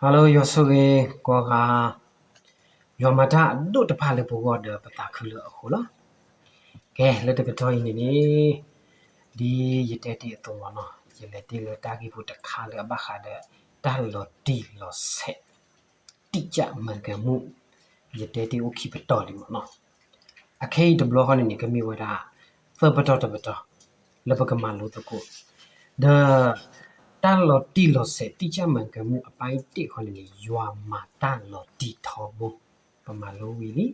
Hello ယွၤဆိၣ်ဂ့ၤကိးဂၤ, ယွၤမၤတၢ်အဒိၣ်တဖၣ်လၢပဂီၢ်ဒီးပသးခုလၢအဃိလီၤ. ကဲ လၢတကတီၢ်အံၤန့ၣ်န့ၣ်, ဒ်ယတဲတ့ၢ်အသိးမ့ၢ်နီၤ, ယလဲၤတ့ၢ်လၢတၢ်ဂ့ၢ်ဖိတခါလၢအဘၣ်ဃးဒီး တၢ်လီၤတံၢ်လီၤဆဲး တိစၢ်မၤကဲမူၣ်, ယတဲတ့ၢ်အိၣ်ခံပတီၢ်လံမ့ၢ်နီၤ. အခဲအံၤတဘျီဃီန့ၣ်န့ၣ် ကမ့ၢ်ဝဲဒၣ် သၢပတီၢ်တပတီၢ် လၢပကမၤလိသကိး, ဒီး တၢ်လီၤတံၢ်လီၤဆဲး တိစၢ်မၤကဲမူၣ်အပိုင်းတစ်ဃီန့ၣ်န့ၣ် ယွၤမၤတၢ်လီၤတံၢ်ထီဘိ, ပမၤလိဝံၤလံ.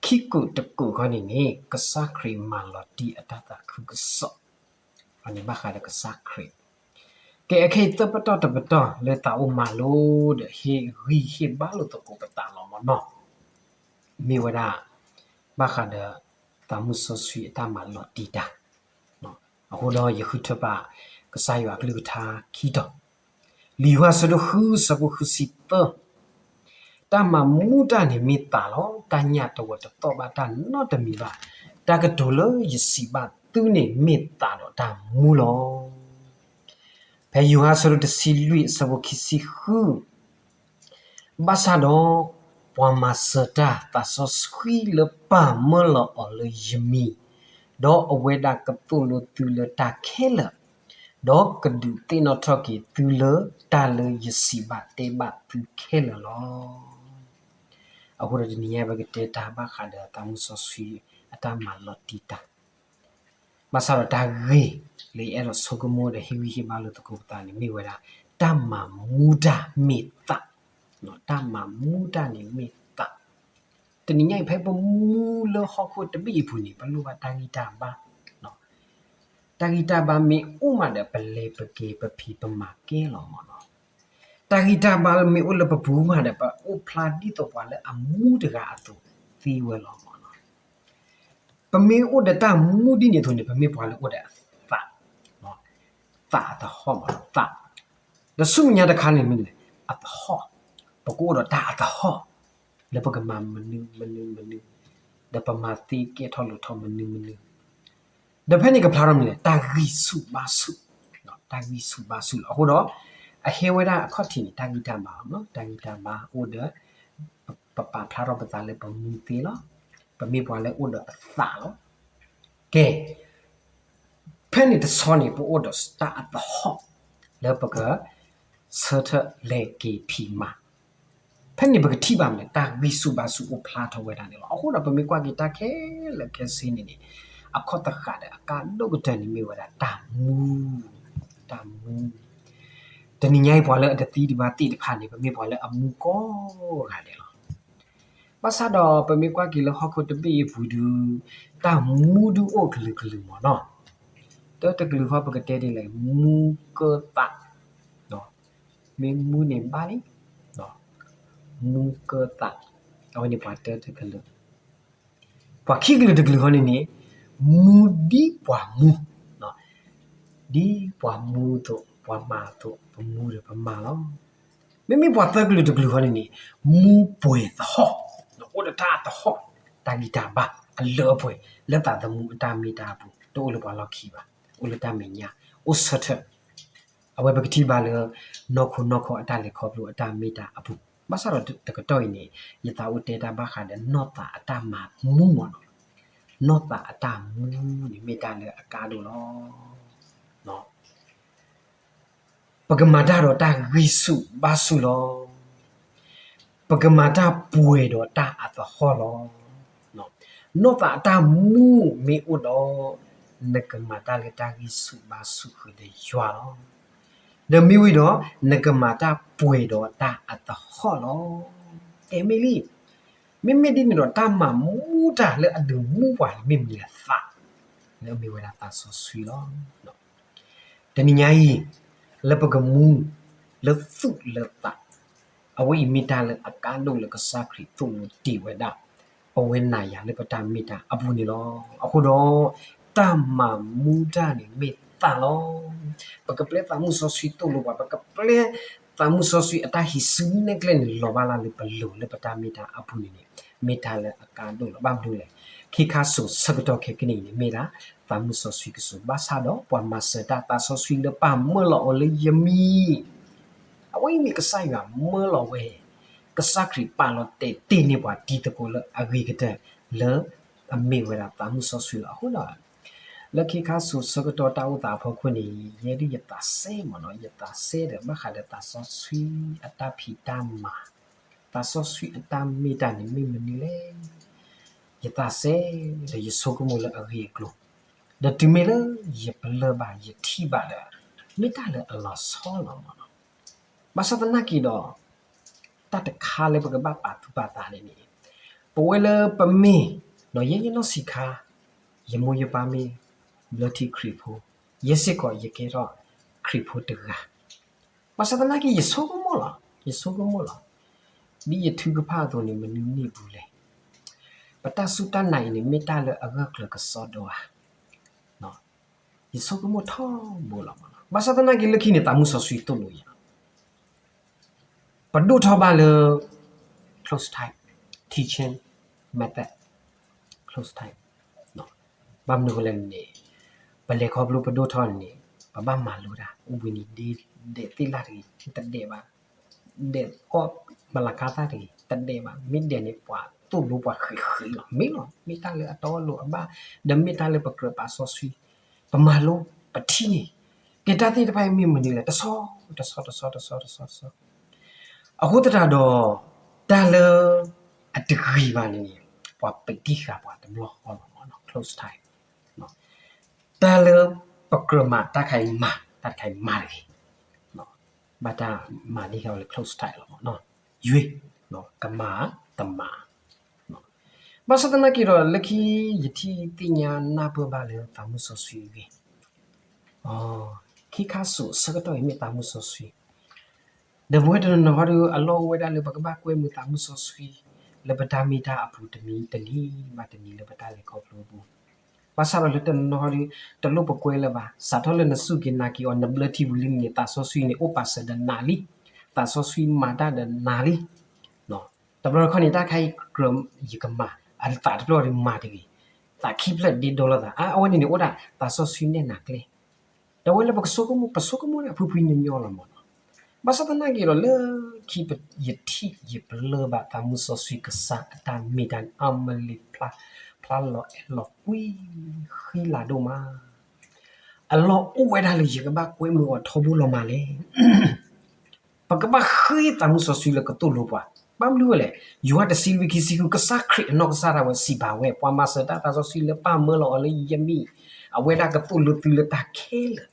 ခံကိးတကိးဃီန့ၣ်န့ၣ် ကစၢ်ခရံာ်မၤလီၤတံၢ်အတၢ်သးခုကစီၣ်, န့ၣ်ဘၣ်ဃးဒီးကစၢ်ခရံာ်. ကဲ အခဲအံၤသၢပတီၢ်တပတီၢ်လၢသးအိၣ်မၤလိဒီးဟ့ၣ်ဂံၢ်ဟ့ၣ်ဘါလိာ်သကိးပသးလီၤမ့ၢ်နီၤ, မ့ၢ်ဝဲဒၣ် ဘၣ်ဃးဒီး သးမုၢ်စီဆှံအတၢ်မၤလီၤတံၢ်တၢ်. အဃိဒီးယဃုထၢပာ် ကစၢ်ယွၤအကလုၢ်ကထါခံတီၤ, လံာ်ယိၤဟၣ်အဆၢဒိၣ်ဃုအဆၢဖိဃုဆံသၢ, တၢ်မၤမူတၢ်န့ၣ်မ့ၢ်သးလီၤ, တၢ်ညၣ်တဝီတသီၣ်ဘၣ်တၢ်နီတမံၤဘၣ်, တၢ်ကတိၤလၢယစံးဘၣ်သုန့ၣ်မ့ၢ်သးဒီးတၢ်မူလီၤ. ဖဲယိၤဟၣ်အဆၢဒိၣ်တဆံလွံၢ်အဆၢဖိခံဆံဃု, ဘၣ်ဆၣ်ဒီး ပှၤမၤစၢၤတၢ်သးစီဆှံလၢပၢ်မၢလီၤအီၤလၢယမံၤ, ဒီးအဝဲဒၣ်ကသိၣ်လိသုလၢတၢ်ခဲလၢာ်, ဒီးကဒုးသ့ၣ်နီၣ်ထီၣ်က့ၤသုလၢတၢ်လၢယစံးဘၣ်တဲဘၣ်သုခဲလၢာ်လီၤ. အဃိဒီးတနံၤညါပကတဲတၢ်ဘၣ်ဃးဒီးသးမုၢ်စီဆှံအတၢ်မၤလီၤတံၢ်တၢ် ဘၣ်ဆၣ်ဒီးတၢ်ဂ့ၢ်လၢယအဲၣ်ဒိးဆိကမိၣ်ဒီးဟ့ၣ်ဂံၢ်ဟ့ၣ်ဘါလိာ်သကိးပသးန့ၣ်မ့ၢ်ဝဲဒၣ် တၢ်မၤမူတၢ်မ့ၢ်သး, တၢ်မၤမူတၢ်န့ၣ်မ့ၢ်သး. တနံၤညါအံၤဖဲပမူလၢဟီၣ်ခိၣ်တဘ့ၣ်အံၤပူၤန့ၣ် ပလိၣ်ဘၣ်တၢ်ဂံၢ်တၢ်ဘါ, တၢ်ဂံၢ်တၢ်ဘါမ့ၢ်အိၣ်မးဒီး ပလဲၤပက့ၤပဖံးပမၤကဲလီၤမ့ၢ်နီၤ. တၢ်ဂံၢ်တၢ်ဘါမ့ၢ်အိၣ်လၢပပူၤမးဒီး ပအိၣ်ဖျါဒ်သိးပှၤလၢအမူတဂၤအသိးသ့ဝဲလီၤမ့ၢ်နီၤ. ပမ့ၢ်အိၣ်ဒီးတၢ်မူဒ်န့ၣ်အသိးန့ၣ် ပမ့ၢ်ပှၤလၢအိၣ်ဒီးအသး, သးအသဟီၣ်မ့ၢ်သး, ဒီးဆူမဲာ်ညါတခါန့ၣ်မ့ၢ်လဲၣ် အသဟီၣ်, ပကအိၣ်ဒီးတၢ်အသဟီၣ် လၢပကမၤမနုၤမနုၤမနုၤ, ဒီးပမၤသ့ကဲထီၣ်လိာ်ထီၣ်မနုၤမနုၤ ဒီးဖဲန့ၣ်ကဖျါထီၣ်မနုၤလဲၣ် တၢ်ဂံၢ်ဆူၣ်ဘါဆူၣ်, တၢ်ဂံၢ်ဆူၣ်ဘါဆူၣ်လီၤ. အဃိဒီး အဟဲဝဲဒၣ်အခီၣ်ထံးန့ၣ် တၢ်ဂံၢ်တၢ်ဘါလီၤ, တၢ်ဂံၢ်တၢ်ဘါအိၣ်ဒီး ပပာ်ဖျါထီၣ်ပသးလၢပမူသ့လီၤ. ပမ့ၢ်ပှၤလၢအိၣ်ဒီးအသးလီၤ. ကဲ ဖဲန့ၣ်တဆီန့ၣ် ပအိၣ်ဒီးတၢ်အသဟီၣ် လၢပက ဆၢထၢၣ်လဲၤက့ၤဖံးမၤ ဖဲန့ၣ်ပကထံၣ်ဘၣ်မနုၤ တၢ်ဂံၢ်ဆူၣ်ဘါဆူၣ်အိၣ်ဖျါထီၣ်ဝဲဒၣ်န့ၣ်လီၤ. အဃိဒီးပမ့ၢ်ကွၢ်က့ၤတၢ်ခဲလၢာ်ခဲဆ့န့ၣ်န့ၣ် အခီၣ်သဃာ်ဒီးအကါဒိၣ်ကတၢၢ်န့ၣ်မ့ၢ်ဝဲဒၣ်တၢ်မူ, တၢ်မူ, တနံၤညါအံၤပှၤလၢအတသံတဘါသ့ၣ်တဖၣ်န့ၣ် ပမ့ၢ်ပှၤလၢအမူကိးဂၤဒဲးလီၤ. ဘၣ်ဆၣ်ဒီးပမ့ၢ်ကွၢ်က့ၤလၢဟီၣ်ခိၣ်တဘ့ၣ်အံၤပူၤဒုး တၢ်မူဒုးအိၣ်ကလုာ်ကလုာ်မ့ၢ်နီၤ. တၢတကလုာ်ဃီပကတဲဒ်လဲၣ် မူကၢသး, မ့ၢ်မူန့ၣ်ဘၣ်လံ, မူကၢသး, အဝဲန့ၣ်ပှၤတၢတကလုာ် ပှၤခံကလုာ်တကလုာ်ဃီန့ၣ်န့ၣ် မူဒ်ပှၤမူ, ဒ်ပှၤမူအသိး ပှၤမၤအသိး ပမူဒီးပမၤလီၤ. မ့မ့ၢ်ပှၤသၢကလုာ်တကလုာ်ဃီန့ၣ်န့ၣ် မူပှဲၤသဟီၣ်, အိၣ်ဒီးတၢ်အသဟီၣ်, တၢ်ဂံၢ်တၢ်ဘါအလၢအပှဲၤ လၢသးသမူအတၢ်မ့ၢ်တၢ်အပူၤ တအိၣ်လၢပှၤလီၢ်ခံဘၣ်, အိၣ်လၢတၢ်မဲာ်ညါ, အိၣ်ဆၢထၢၣ် အဝဲပကထံၣ်ဘၣ်လၢ နီၢ်ခိနီၢ်ခီအတၢ်လဲၤခီဖျိအတၢ်မ့ၢ်တၢ်အပူၤ, ဘၣ်ဆၣ်ဒီးတကတီၢ်အံၤန့ၣ် ယသးအိၣ်တဲတၢ်ဘၣ်ဃးဒီးနီၢ်သးအတၢ်မၤမူမ့ၢ်နီၤ, နီၢ်သးအတၢ်မူန့ၣ်မ့ၢ်တၢ်လၢအကါဒိၣ်လီၤ. ပကမၤတၢ်ဒီးတၢ်ဂံၢ်ဆူၣ်ဘါဆူၣ်လီၤ. ပကမၤတၢ်ပှဲၤဒီးတၢ်အသဟီၣ်လီၤ. နီၢ်သးအတၢ်မူမ့ၢ်အိၣ်ဒီး နကမၤတၢ်လၢတၢ်ဂံၢ်ဆူၣ်ဘါဆူၣ်ဃုာ်ဒီးယွၤလီၤ. ဒီးမ့ၢ်ဝံၤဒီး နကမၤတၢ်ပှဲၤဒီးတၢ်အသဟီၣ်လီၤ. တဲမ့ၢ်လံ. မ့မ့ၢ်ဒ်န့ၣ်ဒီး တၢ်မၤမူတၢ်လၢအဒုးမူပှၤန့ၣ်မ့ၢ်မနုၤလဲၣ်သး, လၢအမ့ၢ်ဝဲဒၣ်သးစီဆှံလီၤ. တနံၤညါအံၤ လၢပကမူ လၢသူၣ်လၢသး, အဝဲအံၤမ့ၢ်တၢ်လၢအကါဒိၣ်လၢကစၢ်ခရံာ်သိၣ်လိတ့ၢ်ဝဲဒၣ် ပဝဲနၤယၤလၢပတၢ်မ့ၢ်တၢ်အပူၤန့ၣ်လီၤ. အဃိဒီး တၢ်မၤမူတၢ်န့ၣ်မ့ၢ်သးလီၤ. ပကပျဲသးမုၢ်စီဆှံသိၣ်လိပှၤ, ပကပျဲသးမုၢ်စီဆှံအတၢ်ဟံးစုနဲၣ်ကျဲန့ၣ် လီၤဘၣ်လၢ်လၢပလိၤလၢပတၢ်မ့ၢ်တၢ်အပူၤန့ၣ်န့ၣ် မ့ၢ်တၢ်လၢအကါဒိၣ်လီၤ. ဘၣ်မနုၤလဲၣ်, ခံခါစိၤဆၢကတီၢ်ခဲကနံၣ်အံၤန့ၣ် မ့ၢ်ဒၣ်သးမုၢ်စီဆှံကစိၤ, ဘၣ်ဆၣ်ဒီးပှၤမၤစၢၤတၢ်သးစီဆှံလၢပၢ်မၢလီၤအီၤလၢယမံၤ အဝဲအံၤမ့ၢ်ကစၢ်ယွၤမၢလီၤဝဲ, ကစၢ်ခရံာ်ပာ်လီၤတဲာ်တ့ၢ်န့ၢ်ပှၤတံၤသကိးလၢအဂ့ၤကတၢၢ်လၢအမ့ၢ်ဝဲဒၣ်သးမုၢ်စီဆှံလီၤ. အဃိဒီး လၢခံခါဆူအဆၢကတီၢ်တၢ်အိၣ်သးအဖီခိၣ်န့ၣ် ယဲဒၣ်ယသးစဲမ့ၢ်နီၤ, ယသးစဲဒီးဘၣ်ဃးဒီးသးစီဆှံအတၢ်ဖံးတၢ်မၤ, သးစီဆှံအတၢ်မ့ၢ်တၢ်န့ၣ်မ့ၢ်မနုၤလဲၣ်. ယသးစဲဒီးယဆိကမိၣ်လၢအဂ့ၢ်အကျိၤ, ဒီးတုၤမ့ၢ်လၢယပလၢၢ်ဘၣ်ယထံၣ်ဘၣ်ဒီး မ့ၢ်တၢ်လၢအလီၤဆီလီၤမ့ၢ်နီၤ. ဘၣ်ဆၣ်သနာ်က့ဒီး တၢ်တခါလၢပကဘၣ်ပာ်သူၣ်ပာ်သးန့ၣ်န့ၣ်, ပဝဲလၢပမ့ၢ်, ဒီးယဲယနီၢ်ဆံးခါ, ယမိၢ်ယပၢ်မ့ၢ်ဘျၢထံခရံာ်ဖိ, ယဲစ့ၢ်ကီးယကဲထီၣ်ခရံာ်ဖိတဂၤ, ဘၣ်ဆၣ်သနာ်က့ယဆိကမိၣ်လီၤ, ယဆိကမိၣ်လီၤ, ဒ်ယထုကဖၣ်အသိးန့ၣ် မနုၤန့ၢ်ဘူးလဲၣ်. ပတၢ်စူၢ်တၢ်နာ်အံၤန့ၣ် မ့ၢ်တၢ်လၢအဂၢၢ်ကျၢၤကစီဒီဧါ. ယဆိကမိၣ်ထီဘိလီၤမ့ၢ်နီၤ. ဘၣ်ဆၣ်သနာ်က့လၢခံန့ၣ် သးမုၢ်စီဆှံသိၣ်လိယၤလီၤ. ပဒိၣ်ထီၣ်ဘၣ်လၢ close time, teaching method, close time, ဘၣ်မနုၤအဃိလဲၣ်န့ၣ်, ပလဲၤခီဖျိပဒိၣ်ထီၣ်န့ၣ် ပဘၣ်မၤလိတၢ်, အိၣ်ဘှံးနံၤဒ့, ဒဲးသ့ၣ်လၣ်တဂ့ၤ, တဒဲးဘၣ်, ဒဲးကီၢ်မလၤကါသၣ်တဂ့ၤ, တဒဲးဘၣ်, မ့ၢ်ဒဲးန့ၣ် ပှၤသိၣ်လိပှၤဃံးဃံးလီၤ, မ့ၢ်လီၤ, မ့ၢ်တၢ်လၢအတီအလိၤအဘၣ်, ဒီးမ့ၢ်တၢ်လၢပကြၢးပာ်စီဆှံ, ပမၤလိ, ပထံၣ်န့ၣ်, ကဲတၢ်သ့ၣ်တဖၣ်အံၤမ့ၢ်မနုၤလဲၣ်, တဆီ, တဆီ, တဆီ, တဆီ, တဆီ, တဆီ, အဃိသတးဒီး, တၢ်လၢအတဂ့ၤဘၣ်န့ၣ်န့ၣ်, ပှၤပဒံဃာ်ပှၤတဘျီဃီလီၤမ့ၢ်နီၤ, close time, တၢ်လၢပကြၢးမၤတၢ်တခါအံၤမၤ, တၢ်တခါအံၤမၤတဂ့ၤ, ဘၣ်တၢ်မၤဒ်ဟဲအီၤလၢ close time လီၤမ့ၢ်နီၤ, ယွ့, ကမၤတမၤ ဘၣ်ဆၣ်သနာ်က့ဒီး လၢခံယထံၣ်သ့ၣ်ညါနၢ်ပၢၢ်ဘၣ်လၢသးမုၢ်စီဆှံအဂ့ၢ်, ခံခါစိၤအဆၢကတီၢ်အံၤမ့ၢ်သးမုၢ်စီဆှံ, ဒီးပဝဲတနီၤနီၤဟီဒီး အလီၢ်အိၣ်ဝဲဒၣ်လၢပကဘၣ်ကွဲမုာ်သးမုၢ်စီဆှံ လၢပတၢ်မ့ၢ်တၢ်အပူၤတနံၤတနံၤဘၣ်တနံၤလၢပတၢ်လဲၤခီဖျိအပူၤ, ဘၣ်ဆၣ်ဒီးလၢတနီၤနီၤဟီဒီး တလိၣ်ပကွဲလၢၤဘၣ်, စးထီၣ်လၢနစူၢ်က့ၤနာ်က့ၤအီၤ နဘျၢထံဝံၤလံန့ၣ် သးစီဆှံန့ၣ် အိၣ်ပာ်စၢၤဒီးနၤလံ, သးစီဆှံမၤတၢ်ဒီးနၤလံ တဘျီတခီၣ်န့ၣ် တၢ်ခါအံၤကြၢး ယကမၤ, အသးတဖျၢၣ်ဒီးမၤတဂ့ၤ, သးခံဖျၢၣ်ဒ့ဒီလီၤသး, အဝဲန့ၣ်န့ၣ် အိၣ်ဒၣ်သးစီဆှံနဲၣ်နၤကျဲ, ဒီးဝဲလၢပကဆိကမိၣ် ပဆိကမိၣ်န့ၣ် အဖှံဖှံညီညီလီၤမ့ၢ်နီၤ, ဘၣ်ဆၣ်သနာ်က့ဒီး လၢခံယထံၣ်ယပလၢၢ်ဘၣ်သးမုၢ်စီဆှံကစၢ်အတၢ်မ့ၢ်တၢ်န့ၣ် အမလ့ၤဖျါ, ဖျါလီၤအဲၣ်လီၤကွံ ဃံလၤဒိၣ်မး အလီၢ်အိၣ်ဝဲဒၣ်လၢယကဘၣ်ကွဲမုာ်အီၤထီဘိလီၤမးလဲၣ်. ပကဘၣ်ဃ့သးမုၢ်စီဆှံလၢကသိၣ်လိပှၤ, ဘၣ်မနုၤလဲၣ်, ယိၤဟၣ်တဆံလွံၢ်ခံဆံဃု ကစၢ်ခရံာ်အနီၢ်ကစၢ်ဒၣ်ဝဲစံးဘၣ်ဝဲ, ပှၤမၤစၢၤတၢ်သးစီဆှံလၢပၢ်မၢလီၤအီၤလၢယမံၤ, အဝဲဒၣ်ကသိၣ်လိသုလၢတၢ်ခဲလၢာ်,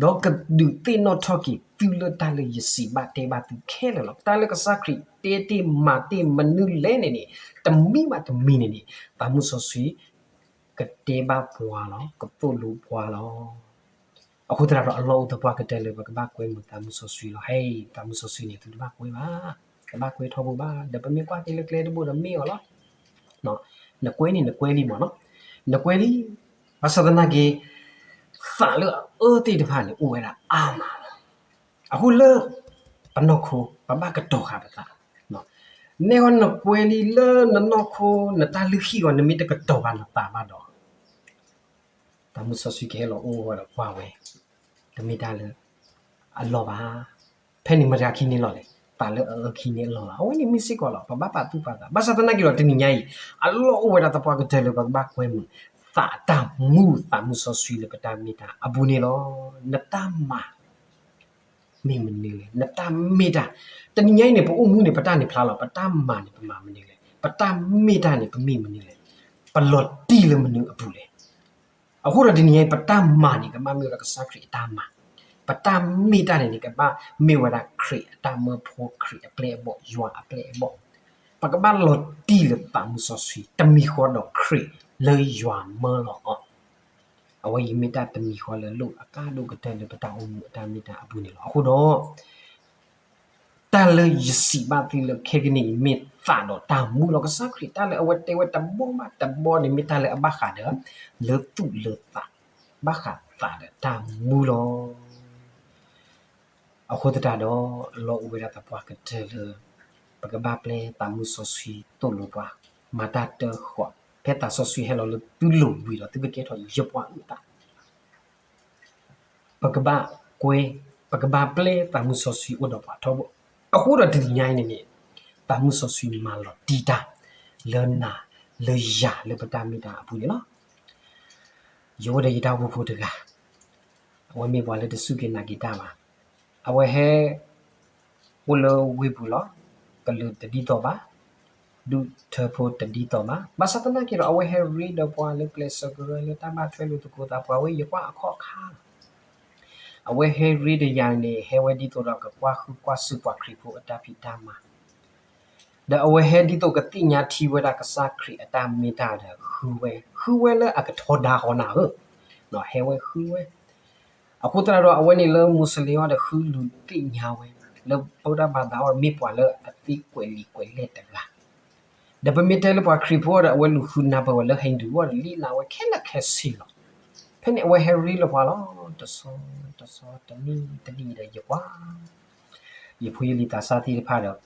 ဒီးကဒုးသ့ၣ်နီၣ်ထီၣ်က့ၤသုလၢတၢ်လၢယစံးဘၣ်တဲဘၣ်သုခဲလၢာ်လီၤ. တၢ်လၢကစၢ်ခရံာ်တဲတ့ၢ်မၤတ့ၢ်မနုၤလဲၣ်န့ၣ်န့ၣ်, တမံၤဘၣ်တမံၤန့ၣ်န့ၣ်, သးမုၢ်စီဆှံ ကတဲဘၣ်ပှၤလီၤ, ကသိၣ်လိပှၤလီၤ. အဃိသတးဒီးအလီၢ်အိၣ်သပှၢ်ကတၢၢ်လၢပကဘၣ်ကွဲမုာ်သးမုၢ်စီဆှံလီၤ. ဟဲ, သးမုၢ်စီဆှံန့ၣ် သုတဘၣ်ကွဲဘၣ်, ကဘၣ်ကွဲထီဘိဘၣ်, ဒီးပမ့ၢ်ကွၢ်က့ၤလၢကျဲတဘိဒီးမ့ၢ်အီၤလီၤ. နကွဲန့ၣ်နကွဲလံမ့ၢ်နီၤ, နကွဲလံ, ဘၣ်ဆၣ်သနာ်က့ သးလၢအအၢသ့ၣ်တဖၣ်န့ၣ် အိၣ်ဝဲဒၣ်အါမးလီၤ. အဃိလၢ ပနီၢ်ခိ ပဘၣ်ကတီၤဃာ်ပသး, နဲဃီနကွဲလံလၢနနီၢ်ခိ နတၢ်လုၢ်ဟံၣ်အီၤ နမ့ၢ်တကတီၤဘၣ်နသးဘၣ်ဒီး သးမုၢ်စီဆှံကဟဲလီၤအိၣ်ဝဲဒီးကွၢ်ဝဲ, တမ့ၢ်တၢ်လၢအလီၢ်ဘၣ်. ဖဲန့ၣ်မတၤခံန့ၣ်လီၤလဲၣ်, သးလၢအအၢခံန့ၣ်အလီၢ်လီၤ. အဝဲန့ၣ်မ့ၢ်စ့ၢ်ကီးလီၤ, ပဘၣ်ပာ်သူၣ်ပာ်သး. ဘၣ်ဆၣ်သနာ်က့ဒီးတနံၤညါအံၤ အလီၢ်အိၣ်ဝဲဒၣ်သပှၢ်ကတၢၢ်လၢပကဘၣ်ကွဲမုာ် သးအတၢ်မူသးမုၢ်စီဆှံလၢပတၢ်မ့ၢ်တၢ်အပူၤန့ၣ်လီၤ. နတၢ်မၤ မ့ၢ်မနုၤလဲၣ်, နတၢ်မ့ၢ်တၢ်, တနံၤညါအံၤန့ၣ် ပအိၣ်မူန့ၣ် ပတၢ်န့ၣ်ဖျါလီၤ, ပတၢ်မၤန့ၣ် ပမၤမနုၤလဲၣ်, ပတၢ်မ့ၢ်တၢ်န့ၣ် ပမ့ၢ်မနုၤလဲၣ်, ပလီၤတံၢ်လၢမနုၤအပူၤလဲၣ်. အဃိဒီးတနံၤညါအံၤ ပတၢ်မၤန့ၣ် ကဘၣ်မ့ၢ်ဝဲဒၣ်ကစၢ်ခရံာ်အတၢ်မၤ, ပတၢ်မ့ၢ်တၢ်န့ၣ်န့ၣ် ကဘၣ်မ့ၢ်ဝဲဒၣ်ခရံာ်အတၢ်မၢဖိ ခရံာ်အပျဲၢ်အဘီၣ် ယွၤအပျဲၢ်အဘီၣ်, ပကဘၣ်လီၤတံၢ်လၢသးမုၢ်စီဆှံ တမံၤဃီဒီးခရံာ်လၢယွၤမၢလီၤအီၤ အဝဲအံၤမ့ၢ်တၢ်တမံၤဃီလၢလိၣ်အကါဒိၣ်ကတၢၢ်လၢပတၢ်အိၣ်မူအတၢ်မ့ၢ်တၢ်အပူၤန့ၣ်လီၤ. အဃိဒီး တၢ်လၢယစံးဘၣ်သုလၢခဲကနံၣ်အံၤ မ့ၢ်သးဒီးတၢ်မူလီၤ. ကစၢ်ခရံာ်တၢ်လၢအဝဲတဲဝဲတဘီဘၣ်တဘီန့ၣ် မ့ၢ်တၢ်လၢအဘၣ်ဃးဒီး လၢသူၣ်လၢသး, ဘၣ်ဃးသးဒီးတၢ်မူလီၤ. အဃိသတးဒီး အလီၢ်အိၣ်ဝဲဒၣ်သပှၢ်ကတၢၢ်လၢ ပကဘၣ်ပျဲသးမုၢ်စီဆှံသိၣ်လိပှၤ, မၤတၢ်တၢၢ်ဃီၤ, ဖဲသးစီဆှံဟဲလီၤလၢသုလိၤဝံၤဒီး သုကကဲထီၣ်ယပှၤအုၣ်သး ပကဘၣ်ကွဲ, ပ ပကဘၣ်ပျဲသးမုၢ်စီဆှံအိၣ်ဒီးပှၤထီဘိ. အဃိဒီးတနံၤညါအံၤန့ၣ်န့ၣ် သးမုၢ်စီဆှံမၤလီၤတံၢ်တၢ် လၢနၤလၢယၤလၢပတၢ်မ့ၢ်တၢ်အပူၤန့ၣ်လီၤ. ယအိၣ်ဒီးယတၢ်အိၣ်ဖှိၣ်ဖိတဂၤ, အဝဲမ့ၢ်ပှၤလၢတစူၢ်က့ၤနာ်က့ၤတၢ်ဘၣ်. အဝဲဟဲ အိၣ်လၢဝ့ၢ်ပူၤလီၤ. ကလုာ်တဒ်သိးဘၣ်, ဒူၣ်ထၢဖိတဒ်သိးဘၣ်. ဘၣ်ဆၣ်သနာ်က့ဒီး အဝဲဟဲရ့ဒီးပှၤလၢကျဲးစၢးကရၢလၢတၢ်ဘၣ်ထွဲလိာ်သကိးသးပှၤဝဲ ယကွၢ်အခီၣ်ခါလီၤ. အဝဲဟဲရ့ဒီးယၤန့ၣ် ဟဲဝဲဒ်သိးဒီးကကွၢ်ဃုကွၢ်စူၣ်ပှၤခရံာ်ဖိအတၢ်ဖံးတၢ်မၤ ဒီးအဝဲဟဲဒ်သိးကသ့ၣ်ညါထံဝဲဒၣ်ကစၢ်ခရံာ်အတၢ်မ့ၢ်တၢ်ဒီးဃုဝဲ, ဃုဝဲလၢအကထီဒါဃီနၤဧၢ, ဟဲဝဲဃုဝဲ. အဃိသတးဒီး အဝဲန့ၣ်လၢမူစလ့ၣ်အီၤဒီးဃုလူၤသ့ၣ်ညါဝဲ, လၢပတၢ်ဘၣ်သးအီၤ မ့ၢ်ပှၤလၢအသ့ကွဲးလံာ်ကွဲးလဲၢ်တဂၤ, ဒီးပမ့ၢ်တဲလၢပှၤခရံာ်ဖိအီၤဒီး အဝဲလူၤဃုနၢ်ပၢၢ်ဝဲလၢ Hindu အီၤဒီး လံာ်လၢ်ဝဲခဲလၢာ်ခဲဆ့လီၤ. ဖဲန့ၣ်အဝဲဟဲရ့လၢပှၤလီၤ, တဆီတဆီ တနံၣ်တနံၣ်ဒီးယကွၢ် ယဖိယလံၤသးစၢ်သ့ၣ်တဖၣ်ဒီး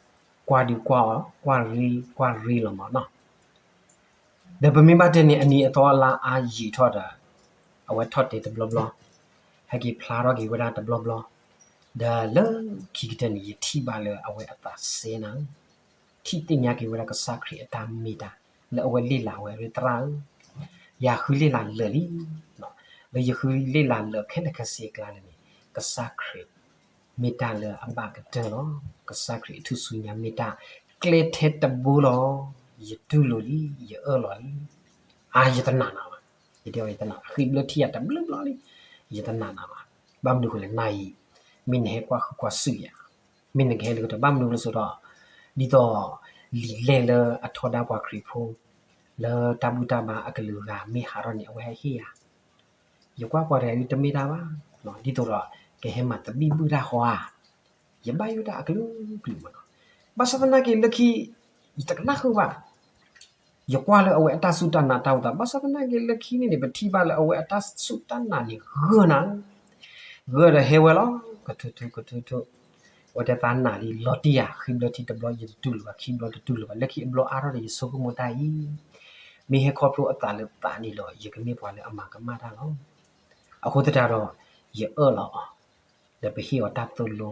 ကွၢ်ဒုးကွၢ်အီၤ ကွၢ်ရ့ကွၢ်ရ့လီၤမးနီၤ. ဒီးပမ့ၢ်ဘၣ်တဲန့ၣ် အနံၤအသီအလါအါယံာ်ထီၣ်ဒီး အဝဲထီၣ်တဲာ်တဘျီဘျီ, ဟဲက့ၤဖျါထီၣ်က့ၤဝဲဒၣ်တဘျီဘျီ, ဒီးလၢခံကတၢၢ်န့ၣ် ယထံၣ်ဘၣ်လၢအဝဲအသးစဲနၤဧၢ, ထံၣ်သ့ၣ်ညါက့ၤဝဲဒၣ်ကစၢ်ခရံာ်အတၢ်မ့ၢ်တၢ် လၢအဝဲလံာ်လၢ်ဝဲ သရၣ်ဧၢ, ယၤဃုလံာ်လၢ်လၢာ်လံ, လၢယဃုလံာ်လၢ်လၢာ်ခဲလၢာ်ခဲဆ့အကျါန့ၣ်န့ၣ် ကစၢ်ခရံာ် မ့ၢ်တၢ်လၢအဘၣ်ကတၢၢ်လီၤ. ကစၢ်ခရံာ်အထူၣ်စုညါမ့ၢ်တၢ်ကျဲထဲတဘိလီၤ. ယတူၢ်လိာ်လံ, ယအၢၣ်လီၤလံ, အါ ယတနာ်နၤဘၣ်, ယတဲအီၤယတနာ် ဃံဘျၢထံယၤတဘျုးဘျီလံ, ယတနာ်နၤဘၣ်. ဘၣ်မနုၤဃိလဲၣ် နၤအံၤ မ့ၢ်နဟဲကွၢ်ဃုကွၢ်စူၣ်ယၤ, မ့ၢ်နကဟဲလၢကတၢၢ် ဘၣ်မနုၤလၢစိၤဒီး ဒ်သိး လံာ်လဲၢ်လၢအထီဒါပှၤခရံာ်ဖိ လၢတၢ်ဘူၣ်တၢ်ဘါအကလုာ်ဂၤမ့ၢ်ဟးထီၣ်န့ၣ် အဝဲဟဲဟ့ၣ်ယၤ ယကွၢ်ပှၤတဂၤအံၤတမ့ၢ်တၢ်ဘၣ်, ဒ်သိးဒီး ကဟဲမၤသဘံၣ်ဘုၣ်တၢ်ဃီဧါ, ယဘၣ်ယိၣ်တၢ်အကလုာ်ကလုာ်မးနီၤ. ဘၣ်ဆၣ်သနာ်က့လၢခံ ယတကနၣ်ဃုာ်ဘၣ်, ယကွၢ်လၢအဝဲအတၢ်စူၢ်တၢ်နာ်တၢ်အိၣ်သး ဘၣ်ဆၣ်သနာ်က့လၢခံန့ၣ်န့ၣ် ပထံၣ်ဘၣ်လၢအဝဲအတၢ်စူၢ်တၢ်နာ်န့ၣ်ဂၢၢ်နၤ, ဂၢၢ်ဒီးဟဲဝဲလီၤ, ကထိထိကထိထိ, အဝဲတဲသးနာ်လံ လီၤတံၢ်ယၤ ဃံဘျၢထံတဘျီ ယတတူၢ်လိာ်ဘၣ် ခံဘျီတတူၢ်လိာ်ဘၣ် လၢခံအဘျီအါထီၣ်ဒီး ယဆိကမိၣ်တၢ်အံၤ မ့ၢ်ဟဲခီဖျိအသးလၢသးန့ၣ်ဒီး ယကမ့ၢ်ပှၤလၢအမၤကမၣ်တၢ်လီၤ. အဃိသတးဒီး ယအၢၣ်လီၤအီၤ ဒီးပဟ့ၣ်အီၤတၢ်သိၣ်လိ,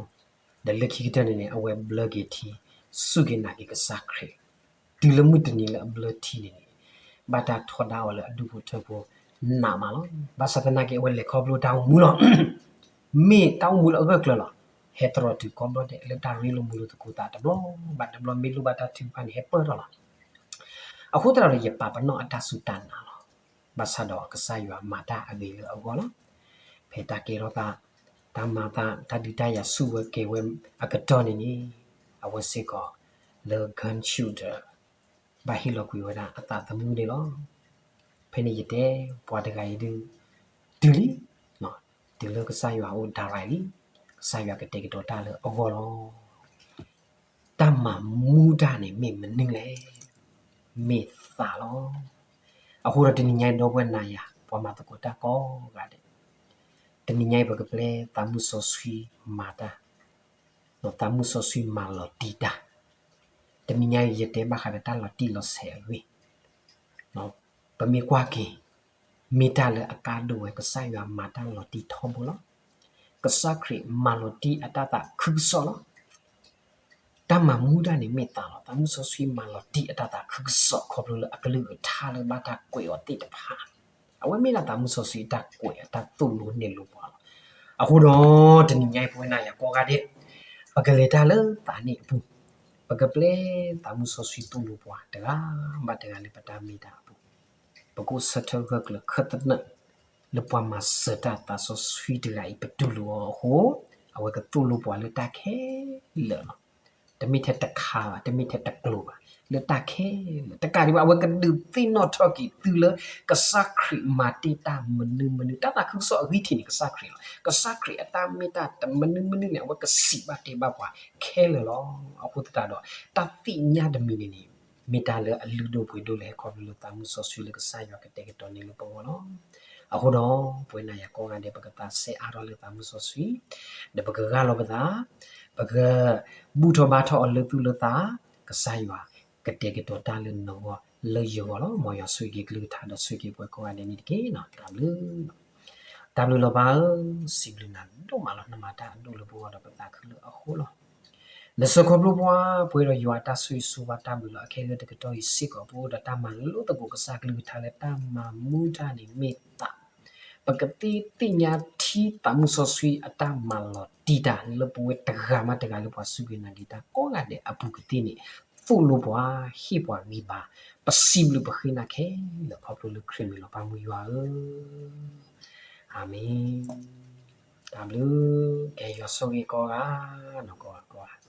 ဒီးလၢခံကတၢၢ်န့ၣ်န့ၣ် အဝဲဘျၢက့ၤထံ စူၢ်က့ၤနာ်က့ၤကစၢ်ခရံာ်, တုၤလၢမုၢ်တနံၤလၢအဘျၢထံန့ၣ်န့ၣ် ဘၣ်တၢ်ထီဒါအီၤလၢအဒူၣ်ဖိထၢဖိ နးမးလီၤ. ဘၣ်ဆၣ်သနာ်က့ အဝဲလဲၤခီဖျိတၢ်အိၣ်မူလီၤ. မ့ၢ်တၢ်အိၣ်မူလၢအဂၢၢ်ကျၢၤလီၤ. ဟဲတြီတုၤကိးဘျီဒဲး လၢတၢ်ရ့လိာ်မုာ်လိာ်သကိးသးတဘျီဘၣ်တဘျီ မ့ၢ်လိၣ်ဘၣ်တၢ်ထုကဖၣ်န့ၣ် ဟဲပၢၢ်ထီၣ်လီၤ. အဃိသတးဒီး ယပာ်ပနီၣ်အတၢ်စူၢ်တၢ်နာ်လီၤ. ဘၣ်ဆၣ်ဒီးကစၢ်ယွၤမၤတၢ်အဂ့ၤလၢအဂီၢ်လီၤ. ဖဲတၢ်ကဲထီၣ်သး, တၢ်မၤသး, တၢ်ဒုးတၢ်ယၤဆူၣ်ဝဲကဲၤဝဲအကတီၢ်န့ၣ်န့ၣ်, အဝဲစ့ၢ်ကီး လၢ grandchildren ဘၣ်ဟ့ၣ်လီၤကွံာ်ဝဲဒၣ်အသးသမူန့ၣ်လီၤ. ဖဲန့ၣ်ယတဲ ပှၤတဂၤအံၤဒုး တုၤလံ, တုၤလၢကစၢ်ယွၤအအိၣ် direct လံ, ကစၢ်ယွၤကတဲာ်ကတီၤတၢ်လၢအဂီၢ်လီၤ. တၢ်မၤမူတၢ်န့ၣ်မ့ၢ်မနုၤလဲၣ်. မ့ၢ်သးလီၤ. အဃိဒီးတနံၤညါအံၤ ဒီပုၢ်ဝဲၢ်နၤယၤ ပှၤမၤသကိးတၢ်ကိးဂၤဒဲး, တနံၤညါအံၤ ပကပျဲသးမုၢ်စီဆှံမၤတၢ်, ဒီးသးမုၢ်စီဆှံမၤလီၤတံၢ်တၢ်. တနံၤညါအံၤ ယတဲဘၣ်ဃးဒီးတၢ်လီၤတံၢ်လီၤဆဲးအဂ့ၢ် ပမ့ၢ်ကွၢ်က့ၤ မ့ၢ်တၢ်လၢအကါဒိၣ်ဝဲ ကစၢ်ယွၤမၤတၢ်လီၤတံၢ်ထီဘိလီၤ. ကစၢ်ခရံာ်မၤလီၤတံၢ်အတၢ်သးခုကစီၣ်လီၤ. တၢ်မၤမူတၢ်န့ၣ်မ့ၢ်သးလီၤ. သးမုၢ်စီဆှံမၤလီၤတံၢ်အတၢ်သးခုကစီၣ် ခီဖျိလၢအကလုၢ်ကထါလၢဘၣ်တၢ်ကွဲးအီၤသ့ၣ်တဖၣ်, အဝဲမ့ၢ်ဒၣ်သးမုၢ်စီဆှံအတၢ်ကွဲးအတၢ်သိၣ်လိနဲၣ်လိပှၤလီၤ. အဃိဒီး တနံၤညါအံၤ ပဝဲနၤယၤကိးဂၤဒဲး ပကလဲၤတၢ်လၢသးန့ၣ်အပူၤ, ပကပျဲသးမုၢ်စီဆှံသိၣ်လိပှၤတဂၤဘၣ်တဂၤလၢပတၢ်မ့ၢ်တၢ်အပူၤ, ပကအိၣ်ဆၢထၢၣ်ဂၢၢ်ကျၢၤခၢၣ်သနၢၣ် လၢပှၤမၤစၢၤတၢ်သးစီဆှံတဂၤအံၤ ပတူၢ်လိာ်အီၤအဃိ, အဝဲကသိၣ်လိပှၤလၢတၢ်ခဲလၢာ်လီၤ. တမ့ၢ်ထဲတခါဘၣ်, တမ့ၢ်ထဲတကျိၤဘၣ်, လၢတၢ်ခဲလၢာ်, တကးဒံးဘၣ် အဝဲကဒုးသ့ၣ်နီၣ်ထီၣ်က့ၤသုလၢ ကစၢ်ခရံာ်မၤတ့ၢ်တၢ်မနုၤမနုၤ, တၢ်သးခုကစီၣ်အဂံၢ်ထံးန့ၣ် ကစၢ်ခရံာ်လီၤ. ကစၢ်ခရံာ်အတၢ်မ့ၢ်တၢ်မနုၤမနုၤန့ၣ် အဝဲကစံးဘၣ်တဲဘၣ်ပှၤခဲလၢာ်လီၤ. အဃိသတးဒီး တၢ်သ့ၣ်ညါတမံၤန့ၣ်န့ၣ် မ့ၢ်တၢ်လၢအလုၢ်ဒိၣ်ပှ့ၤဒိၣ်လၢ ဟဲခီဖျိလၢသးမုၢ်စီဆှံလၢကစၢ်ယွၤကတဲာ်ကတီၤန့ၢ်လၢပဂီၢ်လီၤ. အဃိဒီး ပဝဲနၤယၤကိးဂၤဒဲး ပကသးစဲအါထီၣ်လၢသးမုၢ်စီဆှံ, ဒီးပကဂၢ်လီၤပသး, ပကဘူၣ်ထီၣ်ဘါထီၣ်အီၤလၢသူၣ်လၢသး, ကစၢ်ယွၤကတဲာ်ကတီၤတၢ်လၢနဂီၢ်လၢယဂီၢ်လီၤ. မ်ယွၤဆိၣ်ဂ့ၤက့ၤကလုၢ်ကထါဒီးဆိၣ်ဂ့ၤက့ၤပှၤကိးဂၤဒဲးန့ၣ်တက့ၢ်. တၢ်ဘျုး တၢ်ဘျုးလီၤပၢ်ဧၢ, စံးဘျုးနၤဒိၣ်မးလီၤ. နမၤတၢ်အဒိၣ်လၢပဂီၢ်ဒီးပသးခုလၢအဃိလီၤ. နစၢခီဖျိပှၤ ပှဲၤဒီးယွၤအတၢ်ဆိၣ်ဂ့ၤဆိၣ်ဝါတၢ်ဘျုးလီၤ. အခဲလၢာ်တကတီၢ်အံၤစ့ၢ်ကီး ပအိၣ်ဒီးတၢ်မၤလိသကိးကစၢ်ကလုၢ်ကထါလၢတၢ်မၤမူဒါန့ၣ်မ့ၢ်သး ပကသ့ၣ်ညါထံသးမူစီဆှံအတၢ်မၤလီၤတံၢ်တၢ် လၢပဝဲတဂၤမးတဂၤလၢပှၤစူၢ်က့ၤနာ်က့ၤတၢ်ကိးဂၤဒဲးအပူၤကသ့ၣ်န့ၣ် သိၣ်လိပှၤ ဟ့ၣ်ပှၤဂံၢ်ဘါ, ပစံးဘျုးပဃ့နၤခဲလၢာ်ခီဖျိလၢခရံာ်မံၤလီၤ ပၢ်မုၢ်ယွၤဧၢ, အၤမ့ၣ်. တၢ်ဘျုး, ကဲယွၤဆိၣ်ဂ့ၤကိးဂၤ, ကိးဂၤကိးဂၤ.